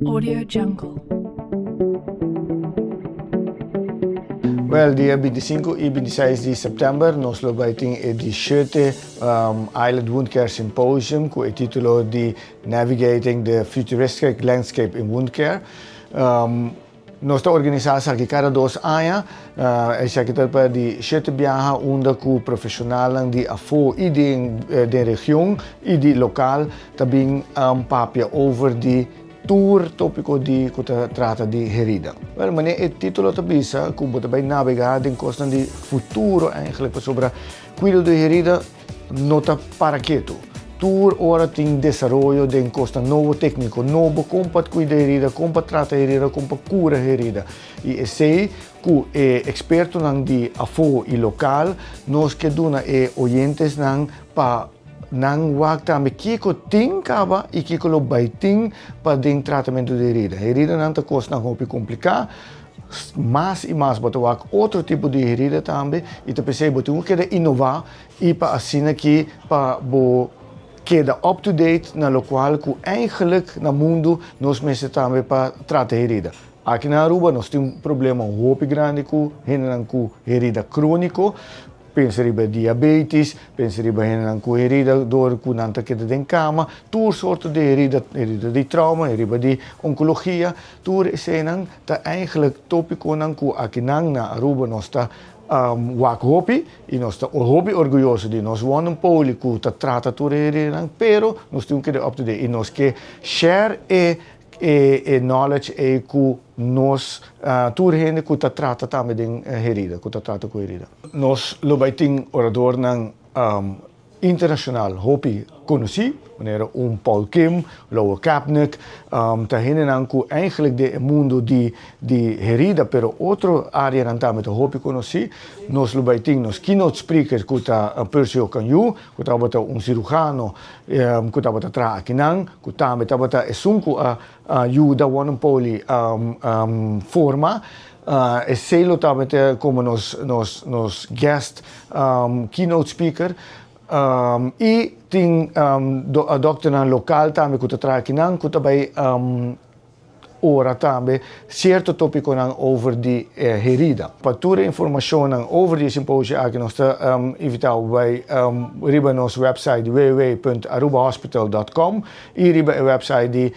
Audio Jungle. Wel, dia 25 y 26 di september nos lo bay tin e di shete Island Wound Care Symposium cu e titulo di Navigating the Futuristic Landscape in Wound Care. Nos ta organisá esaki kada dos aña. Esaki ta pa di shete biaha unda ku profeshonalnan di afó i den den region i di lokal ta bin papia over di tur tópiko di ku ta trata di herida. Wèl, manera e título ta bisa ku bo ta bai nabegá den kosnan di futuro eigentlik pasobra kuido di herida no ta para ketu. Tur ora tin desaroyo den kosnan nobo, tékniko nobo, kon pa kuida herida, kon pa trata herida, kon pa kura herida. I esei ku e ekspertonan di afó i lokal nos ke duna e oyentesnan pa nan wak tambe kiko tin kaba i kiko lo bai tin pa den tratamentu di herida. Heridanan ta kosnan hopi kompliká. Mas i mas bo ta wak otro tipo di herida tambe i ta p'esei bo tin ku keda inová i pa asina ki pa bo keda up to date na lokual ku eigenlijk na mundu nos mester tambe pa trata herida. Aki na Aruba nos tin un problema hopi grandi ku hendenan ku herida króniko. Pensa riba diabetes, pensa riba hendenan ku herida dor ku nan ta keda den kama, tur sorto di herida, herida di trauma, herida di onkologia, tur eseinan ta eigenlijk topikonan ku akinan na Aruba nos ta wak hopi i nos ta hopi orguyoso di nos wonen poli ku ta trata tur e heridanan, pero nos tin ku keda up to date i nos ke share e E knowledge ei ku nos tur hende ku ta trata tambe den herida, ku ta trata ku herida. Nos lo bai tin oradornan internashonal hopi konosí, manera un Paul Kim, Lowell Kapnick, ta hendenan ku eigenlijk den e mundu di di herida pero otro areanan tambe ta hopi konosí. Nos lo bai tin nos keynote speaker ku ta Percy Okanyu, ku tabata un sirujano ku tabata traha akinan, ku tambe tabata esun ku a yuda Wonenpoli forma. Esei lo tabata komo nos nos nos guest keynote speaker. I tin dòkternan lokal tambe ku ta traha akinan ku ta bai Ora tambe cierto topiconan over di e herida. Pa tur e informacionnan over di e simposio aki nos ta invita bo bay riba nos website www.arubahospital dot com y riba e website di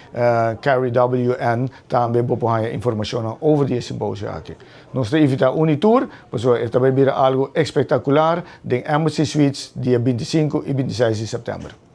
Carry WN tambe bo por haya informacionnan over di e simposio aki. Nos ta invita un y tur pasobra e ta bay bira algo espectacular den Embassy Suites dia 25 y 26 di september.